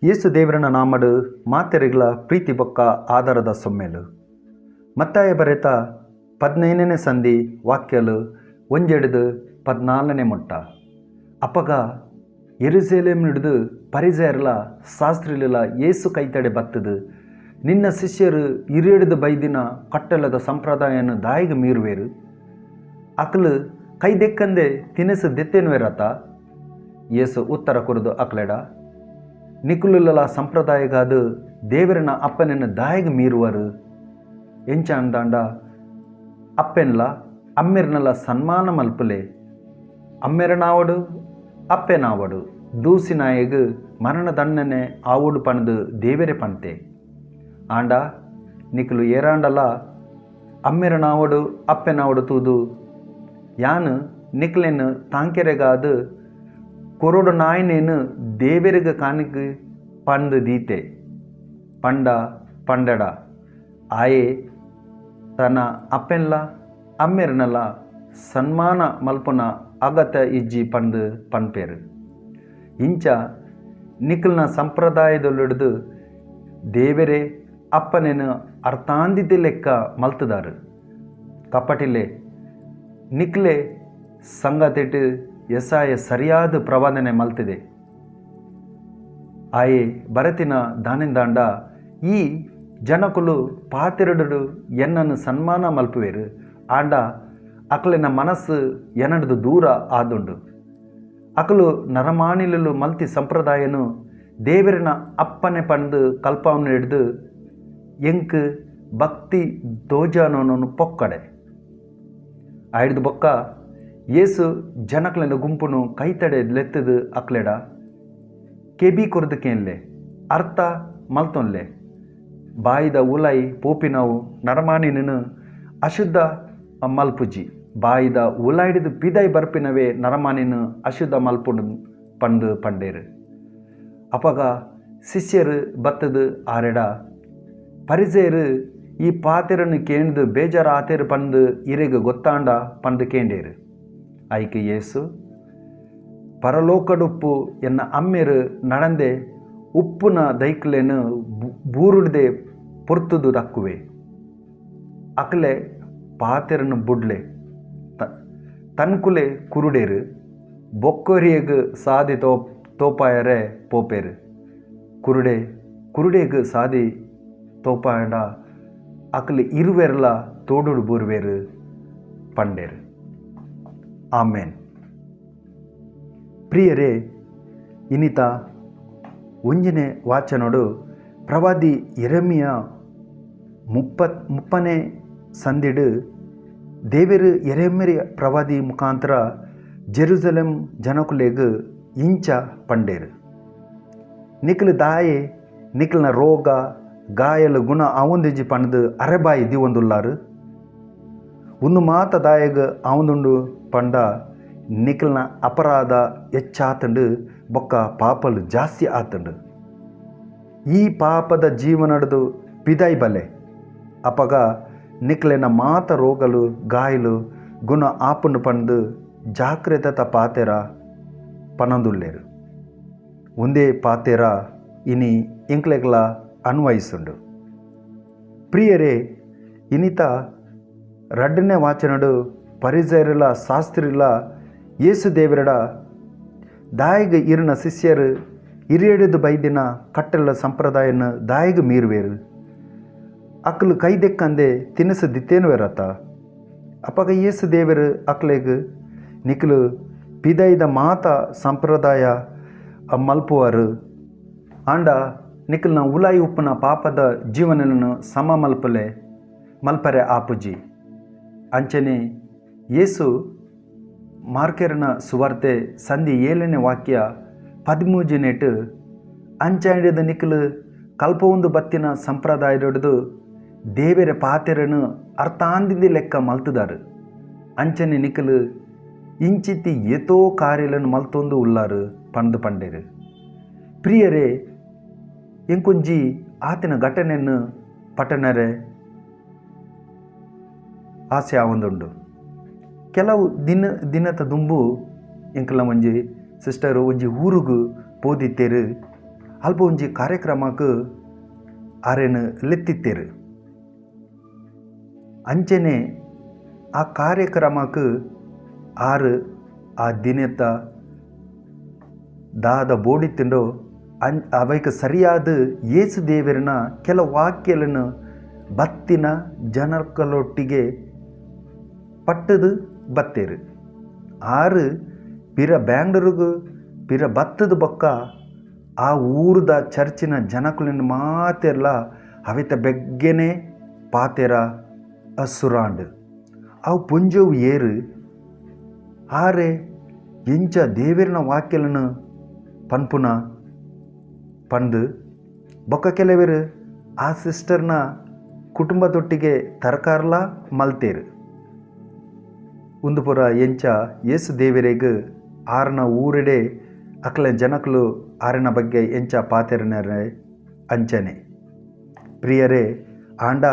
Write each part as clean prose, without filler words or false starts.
ಯೇಸು ದೇವರನ ನಾಮಡು ಮಾತೆರೆಗ್ಲ ಪ್ರೀತಿ ಬೊಕ್ಕ ಆಧಾರದ ಸೊಮ್ಮೆಲು. ಮತ್ತಾಯ ಬರೆತ 15ನೇ ಸಂಧಿ ವಾಕ್ಯಲು 1 14ನೇ ಮೊಟ್ಟ. ಅಪಗ ಯೆರೂಸಲೇಮ್ ಹಿಡಿದು ಪರಿಸೆಯರ್ಲ ಶಾಸ್ತ್ರಿಲ ಯೇಸು ಕೈತಡೆ ಬತ್ತದು, ನಿನ್ನ ಶಿಷ್ಯರು ಹಿರಿಯಡಿದು ಬೈದಿನ ಕಟ್ಟಲದ ಸಂಪ್ರದಾಯನ ದಾಯಿಗೆ ಮೀರುವೇರು, ಅಕ್ಲು ಕೈದೆಕ್ಕಂದೆ ತಿನಸು ದೆತ್ತೇನುವೇರತ? ಯೇಸು ಉತ್ತರ ಕೊರದು ಅಕ್ಲೆಡ, ನಿಕುಲುಲ ಸಂಪ್ರದಾಯಗಾದು ದೇವರನ ಅಪ್ಪನನ್ನು ದಾಯಿಗೆ ಮೀರುವರು ಎಂಚ ಅಂದಾಂಡ ಅಪ್ಪೆನ್ಲ ಅಮ್ಮೆರ್ನಲ ಸನ್ಮಾನ ಮಲ್ಪುಲೆ, ಅಮ್ಮೆರನಾವಡು ಅಪ್ಪೆನಾವಡು ದೂಸಿನಾಯಗ್ ಮರಣದಂಡನೆ ಆವೋಡು ಪಣದು ದೇವರೇ ಪಂತೆ. ಆಂಡ ನಿಕುಲು ಏರಾಂಡಲ ಅಮ್ಮೆರನಾವಡು ಅಪ್ಪೆನಾವಡು ತೂದು ಯಾನು ನಿಕ್ಲೆನ್ ತಾಂಕೆರೆಗಾದು ಕೊರಡು ನಾಯಿನೇನು ದೇವರಿಗೆ ಕಾಣಿಕೆ ಪಂದು ದೀತೆ ಪಂಡ ಪಂಡಡ ಆಯೆ ತನ್ನ ಅಪ್ಪೆನ್ಲ ಅಮ್ಮೆರ್ನಲ ಸನ್ಮಾನ ಮಲ್ಪುನ ಅಗತ್ಯ ಇಜ್ಜಿ ಪಂದು ಪನ್ಪೇರು. ಇಂಚ ನಿಖಲ್ನ ಸಂಪ್ರದಾಯದೊಳ್ಳಿಡ್ದು ದೇವರೇ ಅಪ್ಪನೇನು ಅರ್ಥಾಂದಿದ್ದ ಲೆಕ್ಕ ಮಲ್ತದಾರು. ಕಪಟಿಲೆ ನಿಕ್ಲೆ ಸಂಗತಿಟ್ಟು ಎಸಾಯ ಸರಿಯಾದ ಪ್ರವಾದನೆ ಮಲ್ತಿದೆ. ಆಯೆ ಭರತಿನ ದಾನಿಂದಾಂಡ ಈ ಜನಕುಲು ಪಾತಿರಡು ಎನ್ನನ್ನು ಸನ್ಮಾನ ಮಲ್ಪುವೇರು, ಆಂಡ ಅಕ್ಲಿನ ಮನಸ್ಸು ಎನ್ನಡ್ದು ದೂರ ಆದುಂಡು. ಅಕಲು ನರಮಾನಿಲಲು ಮಲ್ತಿ ಸಂಪ್ರದಾಯನು ದೇವರನ ಅಪ್ಪನೆ ಪಂದು ಕಲ್ಪವನ್ನು ಹಿಡಿದು ಎಂಕ್ ಭಕ್ತಿ ದೋಜಾನೋನನ್ನು ಪೊಕ್ಕಡೆ ಆಯ್ದು ಬೊಕ್ಕ ಯೇಸು ಜನಕ್ಲೆನ ಗುಂಪುನು ಕೈತಡೆ ಲೆತ್ತದು ಅಕ್ಲೆಡ ಕೆಬಿ ಕೊರದಕೇನ್ಲೆ ಅರ್ಥ ಮಲ್ತೊನ್ಲೆ, ಬಾಯಿದ ಉಲಾಯಿ ಪೋಪಿನವು ನರಮಾನಿನ ಅಶುದ್ಧ ಮಲ್ಪುಜಿ, ಬಾಯಿದ ಉಲಾಯಿಡಿದು ಪಿದಾಯಿ ಬರ್ಪಿನವೇ ನರಮಾನಿನ ಅಶುದ್ಧ ಮಲ್ಪುಂಡು ಪಂದು ಪಂಡೇರು. ಅಪಗ ಶಿಷ್ಯರು ಬತ್ತದು ಆರೆಡ, ಪರಿಸೇರು ಈ ಪಾತೆರನ್ನು ಕೇಂದು ಬೇಜಾರ ಆತೇರು ಪಂದು ಇರೆಗ್ ಗೊತ್ತಾಂಡ ಪಂದು ಕೇಂಡೇರು. ಐಕೆ ಯೇಸು, ಪರಲೋಕಡುಪ್ಪು ಎನ್ನ ಅಮ್ಮೆರು ನಡಂದೆ ಉಪ್ಪುನ ದೈಕ್ಲೆನು ಬೂರುಡ್ದೆ ಪೊರ್ತುದು ದಕ್ಕುವೆ, ಅಕ್ಲೆ ಪಾತೆರನ್ನು ಬುಡ್ಲೆ ತನ್ಕುಲೆ ಕುರುಡೇರು ಬೊಕ್ಕೊರಿಯಗ್ ಸಾದಿ ತೋಪಾಯರೆ ಪೋಪೇರು, ಕುರುಡೆ ಕುರುಡೇಗ್ ಸಾದಿ ತೋಪಾಯಂಡ ಅಕ್ಲೆ ಇರುವೆರ್ಲ ತೋಡುಡು ಬೂರ್ವೇರು ಪಂಡೇರು. ಆಮೇನ್. ಪ್ರಿಯರೇ, ಇನಿತ ಒಂಜನೇ ವಾಚನೋಡು ಪ್ರವಾದಿ ಯೆರೆಮೀಯ 30ನೇ ಸಂಧಿಡು ದೇವರು ಯೆರೆಮೀಯ ಪ್ರವಾದಿ ಮುಖಾಂತರ ಜೆರೂಸಲೇಮ್ ಜನಕುಲೆಗ್ ಇಂಚ ಪಂಡೇರು, ನಿಕ್ಲು ದಾಯೆ ನಿಕ್ಲನ ರೋಗ ಗಾಯಲು ಗುಣ ಆವೊಂದಿಜ್ಜಿ ಪಂಡ್ದು ಅರೆಬಾಯಿ ದಿವೊಂದುಲ್ಲಾರು, ಒಂದು ಮಾತ ದಾಯಗ್ ಆವೊಂದುಂಡು ಪಂಡ ನಿಕ್ಲನ ಅಪರಾಧ ಹೆಚ್ಚಾತಂಡು ಬೊಕ್ಕ ಪಾಪಲು ಜಾಸ್ತಿ ಆತಂಡು, ಈ ಪಾಪದ ಜೀವನಡ್ದು ಪಿದಾಯಿ ಬಲೆ, ಅಪಗ ನಿಕ್ಲೆನ ಮಾತ ರೋಗಲು ಗಾಯಲು ಗುಣ ಆಪುಂಡು ಪಂಡ್ದು ಜಾಗ್ರತೆ ಪಾತೆರ ಪನೊಂದುಲ್ಲೇರು. ಒಂದೇ ಪಾತೆರ ಇನಿ ಎಂಕ್ಲೆಗ್ಲ ಅನ್ವಯಿಸುಂಡು. ಪ್ರಿಯರೇ, ಇನಿತ 2ನೇ ವಾಚನಡು ಪರಿಸೆರ್ಲ ಶಾಸ್ತ್ರಿಲ ಯೇಸು ದೇವರಡ ದಾಯಿಗ್ ಇರಿನ ಶಿಷ್ಯರು ಹಿರಿಯಡಿದು ಬೈದಿನ ಕಟ್ಟಲ ಸಂಪ್ರದಾಯನ ದಾಯಿಗ್ ಮೀರುವೇರು, ಅಕ್ಲು ಕೈದೆಕ್ಕಂದೆ ತಿನಸು ದಿತ್ತೇನುವೇರತ? ಅಪಗ ಯೇಸು ದೇವರು ಅಕ್ಲೆಗ್ ನಿಕ್ಲು ಪಿದೈದ ಮಾತ ಸಂಪ್ರದಾಯ ಮಲ್ಪುವರು, ಆಂಡ ನಿಕ್ಲನ ಉಲಾಯಿ ಉಪ್ಪುನ ಪಾಪದ ಜೀವನವನ್ನು ಸಮ ಮಲ್ಪಲೆ ಮಲ್ಪರೆ ಆಪುಜಿ. ಅಂಚನೆ ಯೇಸು ಮಾರ್ಕೆರನ ಸುವಾರ್ತೆ ಸಂಧಿ 7ನೇ ವಾಕ್ಯ 13 ಅಂಚಾಡಿದ ನಿಕ್ಲು ಕಲ್ಪವೊಂದು ಬತ್ತಿನ ಸಂಪ್ರದಾಯದೊಡ್ದು ದೇವರ ಪಾತೆರನು ಅರ್ಥಾಂದಿದ್ದ ಲೆಕ್ಕ ಮಲ್ತದಾರು, ಅಂಚನೆ ನಿಕ್ಲು ಇಂಚಿತ್ತಿ ಏತೋ ಕಾರ್ಯలను ಮಲ್ತೊಂದು ಉಲ್ಲಾರು ಪಂದು ಪಂಡೇರು. ಪ್ರಿಯರೇ, ಎಂಕೊಂಜಿ ಆತಿನ ಘಟನೆಯನ್ನು ಪಟ್ಟಣರೆ ಆಸೆ ಆವೊಂದುಂಡು. ಕೆಲವು ದಿನದ ದುಂಬು ಎಂಕಲ ಒಂಜಿ ಸಿಸ್ಟರು ಒಂಜಿ ಊರುಗು ಪೋದಿತ್ತೇರು. ಅಲ್ಪ ಒಂಜಿ ಕಾರ್ಯಕ್ರಮಕ್ಕೆ ಆರೆನ್ ಲೆತ್ತಿತ್ತೇರು. ಅಂಚನೆ ಆ ಕಾರ್ಯಕ್ರಮಕ್ಕೆ ಆರು ಆ ದಿನದ ದಾದ ಬೋಡಿತ್ತಿಂಡೋ ಅವೈಕ ಸರಿಯಾದ ಯೇಸು ದೇವರನ ಕೆಲ ವಾಕ್ಯలను ಬತ್ತಿನ ಜನಕಲೊಟ್ಟಿಗೆ ಪಟ್ಟದು ಬತ್ತೇರು. ಆರು ಪಿರ ಬ್ಯಾಂಗ್ಳೂರಿಗೆ ಪಿರ ಬತ್ತದ ಬೊಕ್ಕ ಆ ಊರದ ಚರ್ಚಿನ ಜನಕುಲಿನ ಮಾತೆಲ್ಲ ಅವಿತ ಬೆಗ್ಗೆನೆ ಪಾತೆರ ಅಸುರಾಂಡ್. ಅವು ಪುಂಜವು ಏರು ಆರೆ ಎಂಚ ದೇವರನ ವಾಕ್ಯలను ಪನ್ಪುನ ಪಂದು ಬೊಕ್ಕ ಕೆಲವರು ಆ ಸಿಸ್ಟರ್ನ ಕುಟುಂಬದೊಟ್ಟಿಗೆ ತರಕಾರ್ಲ ಮಲ್ತೇರು. ಉಂದುಪುರ ಎಂಚ ಯೇಸು ದೇವರೆಗ್ ಆರನ ಊರೆಡೆ ಅಕ್ಲ ಜನಕಲು ಆರನ ಬಗ್ಗೆ ಎಂಚ ಪಾತೆರನರೆ ಅಂಚನೆ. ಪ್ರಿಯರೇ, ಆಂಡ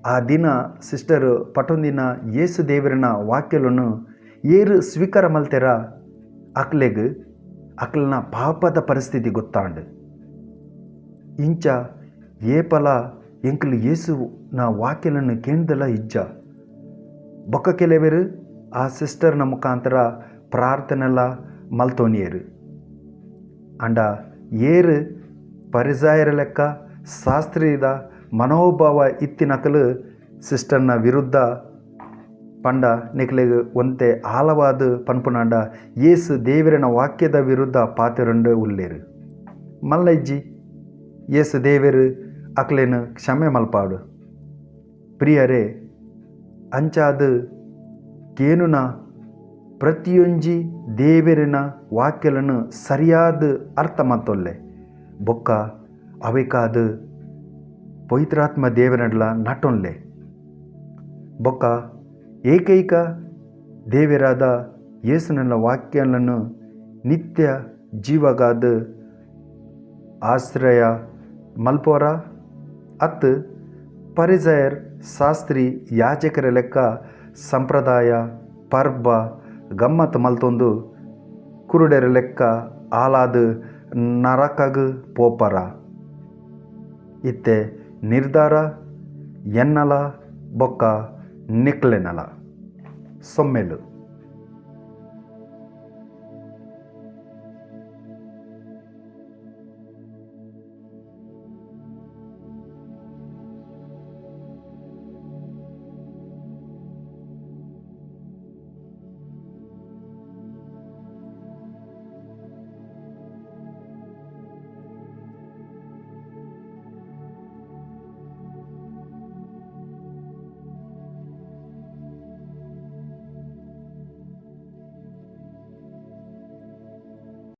ಆ ದಿನ ಸಿಸ್ಟರ್ ಪಟೊಂದಿನ ಯೇಸು ದೇವರನ ವಾಕ್ಯలను ಏರು ಸ್ವೀಕಾರ ಮಲ್ತೆರ ಅಕ್ಲೆಗ್ ಅಕ್ಲನ ಪಾಪದ ಪರಿಸ್ಥಿತಿ ಗೊತ್ತಾಂಡು. ಇಂಚ ಏಪಲ ಎಂಕಲು ಯೇಸುನ ವಾಕ್ಯలను ಕೇಂದಲ ಇಜ್ಜ. ಬೊಕ್ಕ ಕೆಲವರು ಆ ಸಿಸ್ಟರ್ನ ಮುಖಾಂತರ ಪ್ರಾರ್ಥನೆಲ್ಲ ಮಲ್ತೋನಿಯರು. ಅಂಡ ಏರು ಪರಿಸಾಯರ ಲೆಕ್ಕ ಶಾಸ್ತ್ರೀದ ಮನೋಭಾವ ಇತ್ತಿನಕಲು ಸಿಸ್ಟರ್ನ ವಿರುದ್ಧ ಪಂಡ ನಿಕ್ಲೆಗ್ ಒಂತೆ ಆಳವಾದ ಪನ್ಪುನಾಂಡ ಯೇಸು ದೇವರನ ವಾಕ್ಯದ ವಿರುದ್ಧ ಪಾತೆರಂಡು ಉಲ್ಲೇರು. ಮಲ್ಲಜ್ಜಿ ಯೇಸು ದೇವರು ಅಕ್ಲೇನು ಕ್ಷಮೆ ಮಲ್ಪಾಡು. ಪ್ರಿಯರೇ, ಅಂಚಾದ ಕೇನುನ ಪ್ರತಿಯೊಂಜಿ ದೇವರಿನ ವಾಕ್ಯలను ಸರಿಯಾದ ಅರ್ಥ ಮತ್ತೊಲ್ಲೆ ಬೊಕ್ಕ ಅವೆಕಾದ ಪವಿತ್ರಾತ್ಮ ದೇವರಡ್ಲ ನಟೊನ್ಲೆ ಬೊಕ್ಕ ಏಕೈಕ ದೇವರಾದ ಯೇಸುನ ವಾಕ್ಯಗಳನ್ನು ನಿತ್ಯ ಜೀವಗಾದ ಆಶ್ರಯ ಮಲ್ಪೋರ ಅತ್ತು ಪರಿಸಯರ್ ಶಾಸ್ತ್ರಿ ಯಾಜಕರ ಲೆಕ್ಕ ಸಂಪ್ರದಾಯ ಪರ್ಬ ಗಮ್ಮತ್ ಮಲ್ತೊಂದು ಕುರುಡೆರ ಲೆಕ್ಕ ಆಲಾದ ನರಕಗ್ ಪೋಪರ. ಇತ್ತೆ ನಿರ್ಧಾರ ಎನ್ನಲ ಬೊಕ್ಕ ನಿಕ್ಲೆನಲ. ಸೊಮ್ಮೆಲು.